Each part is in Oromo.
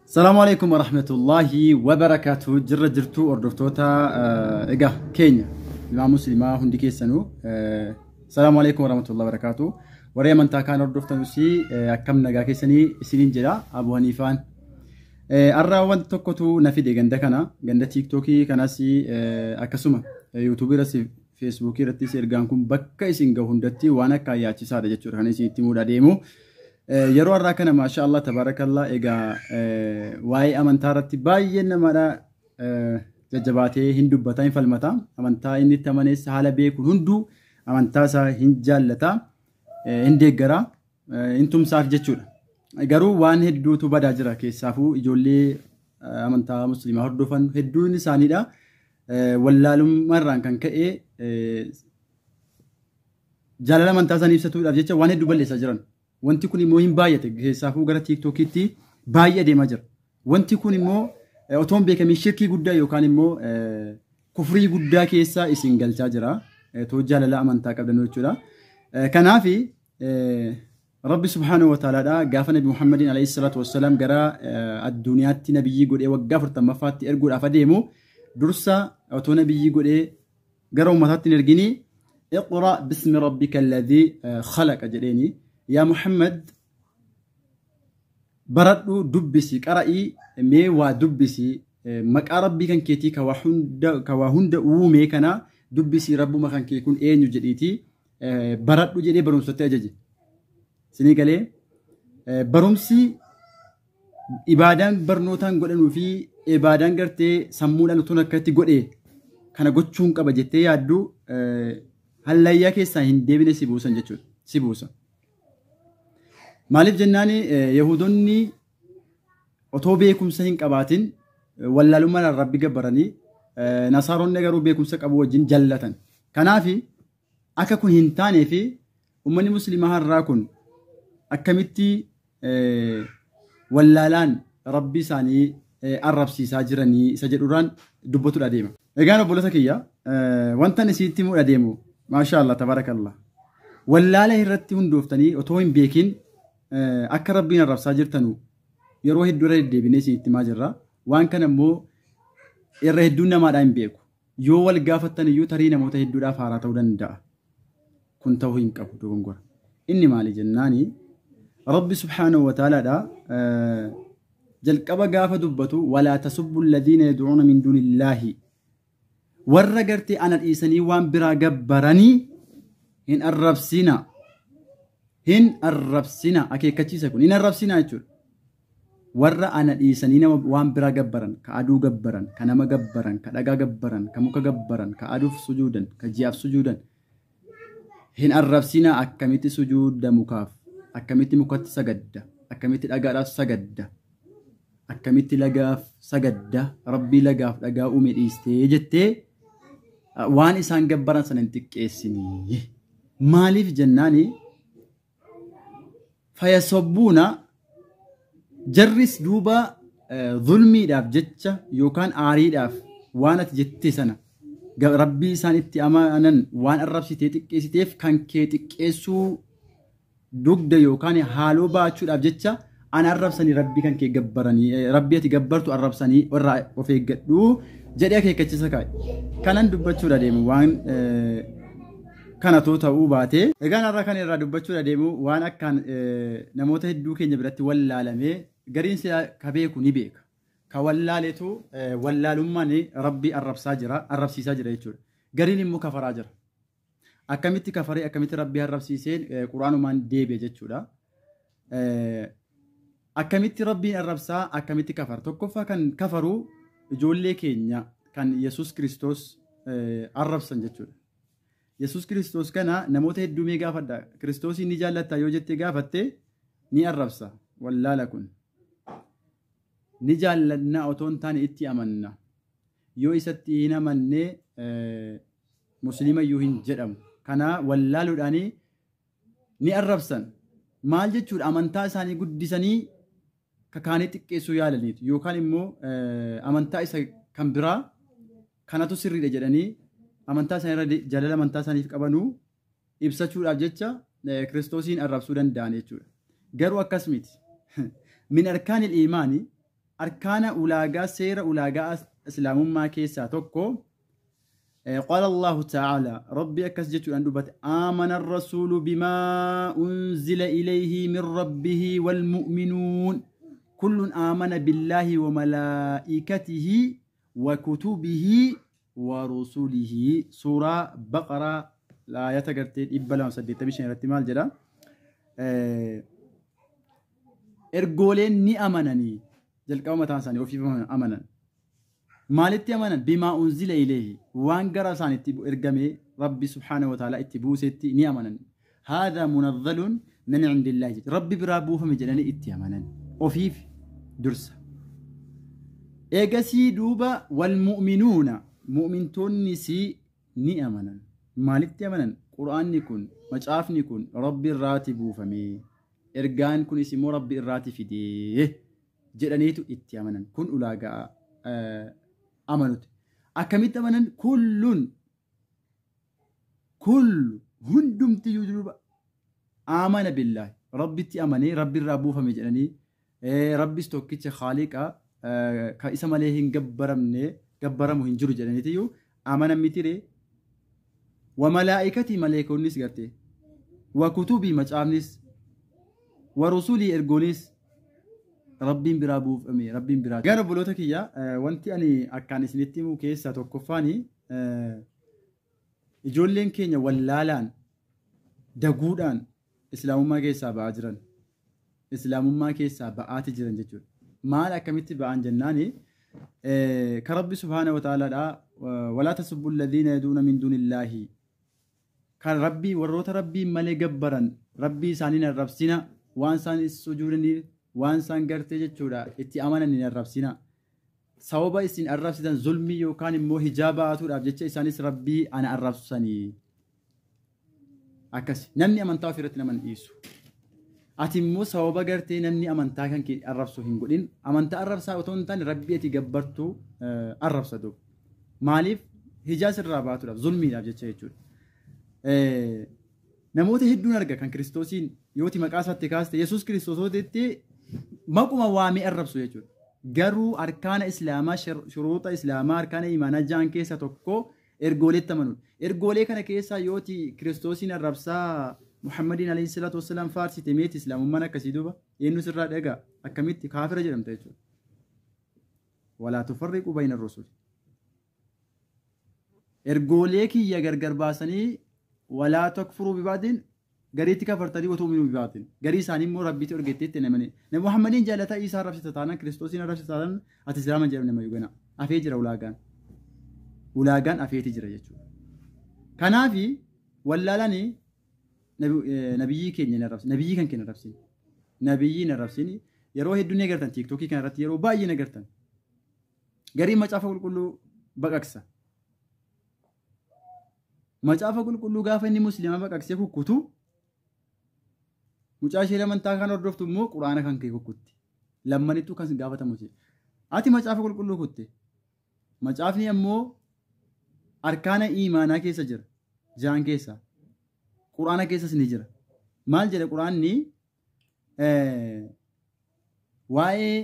Salaamu alaikum warahmatullahi wabarakaatuh. Jirra jirtu hordoftoota egaa keenya ilmaan musliimaa hundi keessanuu, salaamu alaikum warahmatullahi wabarakaatuh. Warri amantaa kaan hordoftanus akkam nagaa keessanii isiniin jedha Abu Haniifaan. Har'a wanti tokkotu na fide ganda kana, ganda TikTokii kanas, akkasuma YouTubeii irratti, Facebookii irrattis ergaan kun bakka isin gahu hundatti waan akka yaachisaadha jechuudha kan isin itti muudhaa deemu. Yeroo har'aa kana, maasha Allah tabaarakallah, egaa waa'ee amantaa irratti baay'ee namadha jajjabaatee hin dubbata, hin falmata. Amantaa inni itti amanees haala beekuun hunduu amantaa isaa hin jaallata, hin deeggara, hin tumsaaf jechuudha. Garuu waan hedduutu badaa jira, keessaafuu ijoollee amantaa musliimaa hordofan hedduun isaaniidha. Wallaalummaarraan kan ka'e jaalala amantaa isaanii ibsatuudhaaf jecha waan hedduu balleessaa jiran. Wanti kun immoo hin baay'ate, keessaafuu gara TikTokiitti baay'ee adeemaa jira. Wanti kun immoo otoo hin beekamin shirkii guddaa yookaan immoo kufrii guddaa keessa isin galchaa jira. Otoo jaalala amantaa qabdan jechuudha. Kanaaf Rabbi subhaanahu wa ta'aalaadha gaafa Nabi Muhammadiin alayhi salaatu wassalaam gara addunyaatti nabiyyii godhee waggaa 40ffaatti erguudhaaf adeemu, dursa otoo nabiyyii godhee gara uummataatti hin ergini "اقرأ باسم ربك الذي خلق" jedheeni. Yaa Muhammad, baradhu, dubbisi, qara'ii, mee waa dubbisi, maqaa rabbii kan keetii ka waa hunda uume kana dubbisi, rabbuma kan kee kun eenyu jedhiiti baradhu jedhee barumsatti ajaje. Sinii galee, barumsi ibaadaan barnootaan godhanuu fi ibaadaan gartee sammuudhaan utuun akkatti godhe kana gochuun qaba jettee yaaddu hallayyaa keessaa hin deebine si buusan jechuudha. Si buusa. Maaliif jennaan, Yaahudonni otoo beekumsa hin qabaatin wallaalummaan rabbi gabbaranii, nasaaronni garuu beekumsa qabu wajjin jallatan. Kanaaf akka kun hin taanee fi uummanni musliimaa har'aa kun akkamitti wallaalaan rabbi isaanii arrabsiisaa jiranii isa jedhurraan dubbatudha deema. Egaan obbolota kiyya, wanta isitti himuu deemu, maasha Allah tabaarakallah, wallaala irratti hundooftanii otoo hin beekin akka rabbiin arrabsaa jirtanu yeroo hedduu irra deddeebinee isinitti himaa jirra. Waan kana immoo irra hedduun namaadhaa hin beeku. Yoo wal gaafattan iyyuu tarii namoota hedduudhaaf haaraa ta'uu danda'a. Kun ta'uu hin qabu, dogongora. Inni maali jennaani, Rabbi subhaanahu wa ta'aalaadha jalqaba gaafa dubbatu "ولا تسبوا الذين يدعون من دون الله", warra gartee ana dhiisanii waan biraa gabbaranii hin arrabsina. Hin arrabsina, akeekkachiisa kun, hin arrabsina jechuudha. Warra ana dhiisanii nama waan biraa gabbaran, ka aduu gabbaran, ka nama gabbaran, ka dhagaa gabbaran, ka muka gabbaran, ka aduuf sujuudan, ka ji'aaf sujuudan hin arrabsina. Akkamitti sujuuda mukaaf? Akkamitti mukatti sagadda? Akkamitti dhagaadhaaf sagadda? Akkamitti lagaaf sagadda? Rabbii lagaaf dhagaa uume dhiistee jettee waan isaan gabbaran sana hin xiqqeessinii. Maaliif jennaani, فيسبون, jarris duuba zulmiidhaaf jecha yookaan aariidhaaf waan ati jette sana rabbii isaan itti amanan waan arrabsitee xiqqeessiteef kan kee xiqqeessuu dugda yookaan haaloo baachuudhaaf jecha ana arrabsanii rabbii kan kee gabbaranii, rabbii ati gabbartu arrabsanii irraa of eeggadhu jedhee akeekkachiisa kaa'e. Kanan dubbachuudha deemu waan kanatoo ta'uu baate. Egaan har'a kan irraa dubbachuudha deemu waan akkaan namoota hedduu keenya biratti wallaalamee, gariin si'a ka beeku ni beeka. Ka wallaaletu wallaalummaan rabbii arrabsaa jira, arrabsiisaa jira jechuudha. Gariin immoo kafaraa jira. Akkamitti kafaree, akkamitti rabbii arrabsiiseen quraanumaan deebi'e jechuudha. Akkamitti rabbiin arrabsaa, akkamitti kafara? Tokkoffaa kan kafaru ijoollee keenya kan Yesuus Kiristoos arrabsan jechuudha. Yesuus Kiristoos kana namoota hedduu mee gaafadha. Kiristoosii ni jaallatta yoo jettee gaafatte ni arrabsa. Wallaala kun. Ni jaallanna otoo hin taane itti amanna. Yoo isatti hin amanne musliima iyyuu hin jedhamu. Kana wallaaluudhaan ni arrabsan. Maal jechuudha, amantaa isaanii guddisanii kakaanii xiqqeessuu yaalaniitu yookaan immoo amantaa isa kan biraa kanatu sirriidha jedhanii amantaa isaanii irra jaalala amantaa isaaniif qabanuu ibsachuudhaaf jecha Kiristoosiin arrabsuu danda'an jechuudha. Garuu akkas miti. من أركان الإيمان Arkaana ulaagaa seera ulaagaa islaamummaa keessaa tokko. قال الله تعالى ربي أكس جتو أن دبت آمن الرسول بما أنزل إليه من ربه والمؤمنون كل آمن بالله وملائكته وكتبه ورسله. سورة بقرة لا يتقرتين إبلا وسدي تبشين رتمال جدا. إرجولين ني أمنني جلك أو متانساني وفي أمنا مالتي أمنا بما أنزل إليه وان قرصان إرجمي ربي سبحانه وتعالى اتبوستي ني أمنا هذا منزل من عند الله ربي برابوه مجلني اتي أمنا وفي درس إيجاسي دوبا والمؤمنون مؤمن تونسي ني أمنا مالتي أمنا قرآن نكون مشاف نكون ربي الراتب فمي إرجان كن اسمه ربي الراتب في ديه جلنيتو اتي أمنا كن أولاقا أمنت أكملت أمنا كل هندم تيجرب آمن بالله ربي تأمني ربي الربو فمي جلني ربي استوكيت خالق كإسم عليه جبرمني جبرمه هنجر جلني تيو آمن متري وملائكتي ملائكونيس قرتي وكتبي مجامنيس ورسولي إرجونيس ربي برابوف أمي ربي برا قالوا بلوتك يا وانتي أني أكان سنتي مو كيسة توقفاني ijoolleen keenya wallaalaan daguudhaan islaamummaa keessaa ba'aa jiran islaamummaa keessaa ba'aati jiran jechuudha. Maal akkamitti ba'an jennaani ka Rabbi subhaanahu wa ta'aalaadha walaa tasubbu alladhiina yaduuna min duunillaahi kan Rabbii warroota Rabbii malee gabbaran Rabbii isaanii arrabsina waan isaan sujuudaniif waan isaan gartee jechuudha itti amanan hin arrabsina. Sababa isin arrabsitan zulmii yookaan immoo hijaaba haatuudhaaf jecha isaanis Rabbii ana arrabsanii. Akkas namni amantaa ofirratti nama hin dhiisu. Ati immoo sababa gartee namni amantaa kan kee arrabsu hin godhin amantaa arrabsaa otoo hin taane Rabbii ati gabbartuu arrabsatu. Maaliif hijaa sirraa baatuudhaaf zulmiidhaaf jecha jechuudha. Namoota hedduun arga kan Kiristoosiin yooti maqaa isaatti kaaste Yesuus Kiristoos maquma waamee arrabsu jechuudha. Garuu arkaana islaamaa shuruuxa islaamaa arkaana imaanaa ja'an keessa tokko ergooleetti amanuudha. Ergoolee kana keessaa yooti Kiristoosiin arrabsaa Muhammadiin alayhi salaatu wassalaam faarsite meeti islaamummaan akkasii duuba eenyu sirraa dhagaa akkamitti kaafira jedhamta jechuudha. Walaa tufarriqu bayna rusul. Ergoolee kiyya gargar baasanii walaa takfuruu biba'din gariitti kafartanii otoo minuu bibaatin garii isaanii immoo Rabbiitti ergetteetti namani nabi Muhammadiin jaalataa Isaa arrabsita taanaan Kiristoosiin arrabsita taanaan ati islaama jedhamne mayyuu gana afee jira ulaagaan afeeti jira jechuudha. Kanaafi wallaalanii nabiyyii keenya hin arrabsin nabiyyii kan keenya arrabsin nabiyyii hin arrabsin yeroo hedduu ni agartan tiiktookii kana irratti yeroo baay'ee ni agartan garii macaafa qulqulluu baqaqsa. Macaafa qulqulluu gaafa inni musliima baqaqsee kukkutu mucaa ishee amantaa kan hordoftu immoo quraana kan kee kukkutti. Lammanittuu kan gaafatamu. Ati macaafa qulqulluu kutte. Macaafni ammoo arkaana imaanaa keessa jira. Jaan keessa. Quraana keessas ni jira. Maal jedha quraanni waa'ee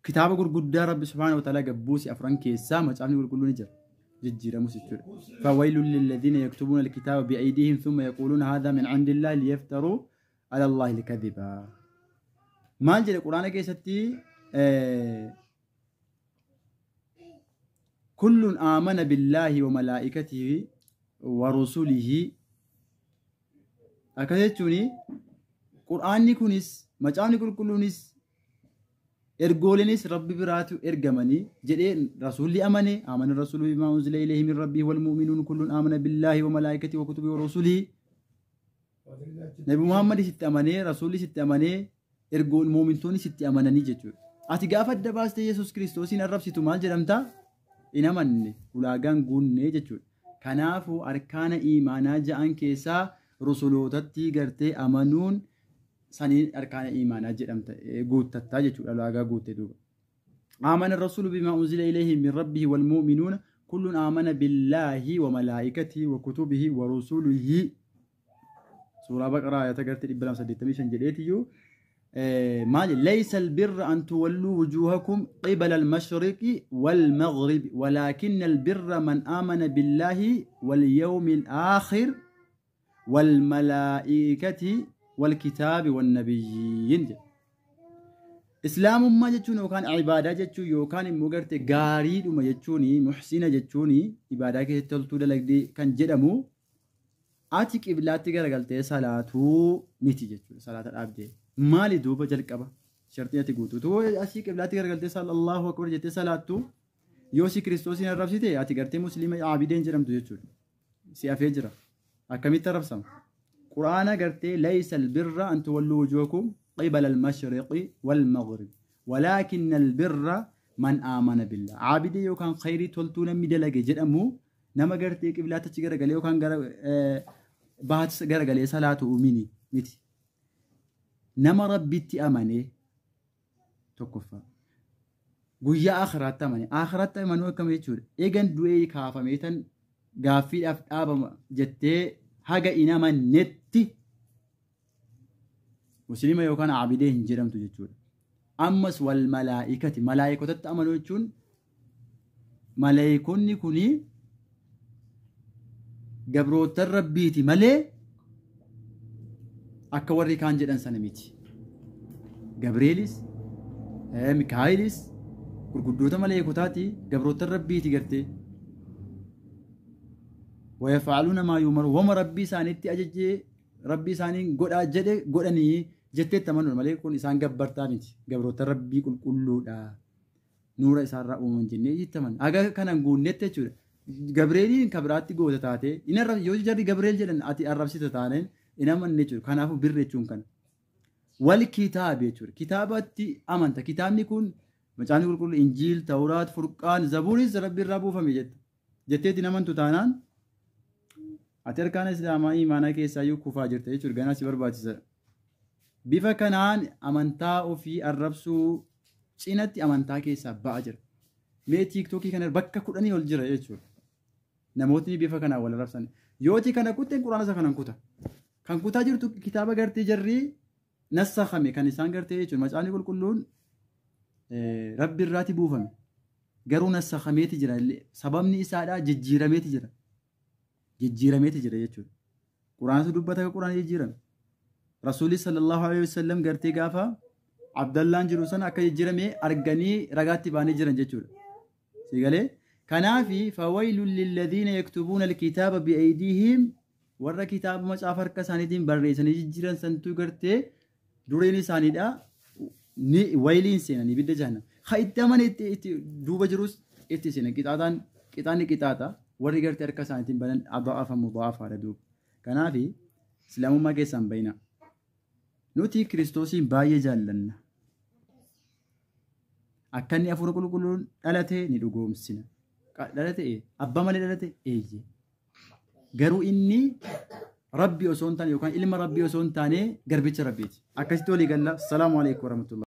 kitaaba gurguddaa Rabbi subhaanahu wa ta'aala gabbuusi afran keessaa macaafni qulqulluu ni jira. جديرة مسجد فويل للذين يكتبون الكتاب بأيديهم ثم يقولون هذا من عند الله ليفتروا على الله الكذبا. ما الجل القرآن كيستي كل آمن بالله وملائكته ورسله أكثرتوني قرآن كونس مجاني كل ergooleenis Rabbi biraatu ergamanii jedhee rasuulli amane amana rasuulu bimaa unzila ilayhi min rabbihi wal mu'minuun kullun amana billahi wa malaa'ikatihi wa kutubihi wa rusulihi. Nabi Muhammad sitti amanee rasuulli sitti amanee ergoon mu'mintoonni sitti amananii jechuudha. Ati gaafa adda baastee Yesuus Kiristoosiin arrabsitu maal jedhamta? Hin amanne ulaagaan guunne jechuudha. Kanaafuu arkaana imaanaa ja'an keessaa rusulootatti gartee amanuun saniin arkaana imaanaa jedhamta guuttattaa jechuudha ulaagaa guutte duuba. آمن الرسول بما أنزل إليه من ربه والمؤمنون كل آمن بالله وملائكته وكتبه ورسله. سورة بقرة آية قرت إبلام سديتميشن جليتيو Maali laysa albirra an tuwalluu wujuhakum qibala almashriqi walmaghribi walaakinna albirra man aamana billaahi walyawmi alaakhir walmalaa'ikati walkitaabi wannabiyyiin jedha. Islaamummaa jechuun yookaan ibaadaa jechuun yookaan immoo gartee gaariidhuma jechuun muhsina jechuun ibaadaa keessatti toltuu dalagdee kan jedhamu ati qiblaatti garagaltee salaatuu miti jechuudha. Salaata dhaabdee. Maali duuba jalqaba shartii ati guutuu tu asii qiblaatti garagaltee Allahu akbar jettee salaattu yoo si Kiristoosiin arrabsite ati gartee musliima aabideen jedhamtu jechuudha. Si hafee jira. Akkamitti arrabsama? Quraana gartee laysa albirra an tuwalluu wujuhakum qibala almashriqi walmaghrib walaakinna albirra man aamana billah. Aabidee yookaan khayrii toltuu namni dalage jedhamu nama gartee qiblaatti achi garagalee yookaan gara bahaatti garagalee salaatu mini miti. Nama rabbitti amanee tokkoffaa guyyaa akhiraatti amane. Akhiraatti amanuu akkam jechuudha? Eegan du'ee kaafamee tan gaaffiidhaaf dhaabama jettee haga hin amannetti musliima yookaan aabidee hin jedhamtu jechuudha. Ammas wal malaa'ikati malaa'ikotatti amanuu jechuun malaa'ikonni kuni gabroota rabbiiti malee akka warri kaan jedhan sana miti. Gabreelis Mikaa'ilis gurguddoota maleekotaati gabroota rabbiiti gartee. Wayafaaluuna maa yuumaru wama rabbii isaaniitti ajajee rabbii isaanii godhaa jedhe godhanii jetteetti amanuudha malee kun isaan gabbartaa miti. Gabroota rabbii qulqulluudha. Nuura isaarraa uumaman jennee itti amanna. Haga kanan guunnetti jechuudha. Gabreeliin kan biraatti goota taatee yoo jarri Gabreel jedhan ati arrabsita taaneen hin amanne jechuudha. Kanaafuu birri jechuun kana. Wal kitaaba jechuudha. Kitaabatti amanta. Kitaabni kun Macaafni Qulqulluu, Injiil, Tawraat, Furqaan, Zabuuris rabbi irraa buufame jette. Jetteetti hin amantu taanaan ati arkaana Islaamaa imaanaa keessaayyuu kufaa jirta jechuudha. Ganaa si barbaachisa. Bifa kanaan amantaa ofii arrabsuu cinatti amantaa keessaa ba'aa jira. Mee tiiktookii kana bakka 10 ol jira jechuudha. Namootni bifa kanaan wal arrabsan. Yooti kana kutteen quraana isa kanan kuta. Kan kutaa jirtu kitaaba gartee jarri nassakame kan isaan gartee jechuudha. Macaafni Qulqulluun rabbi irraati buufame. Garuu nassakameeti jira. Sababni isaadhaa jijjiirameeti jira. Jijjiirameeti jira jechuudha. Quraanatu dubbata akka quraana jijjiirame. Rasuulli sallallahu alaihi wasallam gartee gaafa Abdallaan jiru sana akka jijjiirame arganii ragaatti baanii jiran jechuudha. Siigalee kanaafi fawaylun lilladhiina yaktubuuna alkitaaba bi'aydiihim warra kitaaba macaafa harka isaaniitiin barreessanii jijjiiran santuu gartee dureen isaaniidha ni wayliin seenan ibidda jahannam. Ha itti amane itti duuba jirus itti seenan qixaataan qixaanni qixaaxa warri gartee harka isaaniitiin banan adaafa mudaafaadha duuba. Kanaafi islaamummaa keessaan bayina. Nuti Kiristoosiin baay'ee jaallanna. Akka inni hafuura qulqulluun dhalate ni dhugoomsina. Dhalate abbaa malee dhalate eeyyee. Garuu inni rabbi osoo hin taane yookaan ilma rabbii osoo hin taane garbicha rabbiiti. Akkasitti walii galla. Salaamu alaikum warahmatullahi.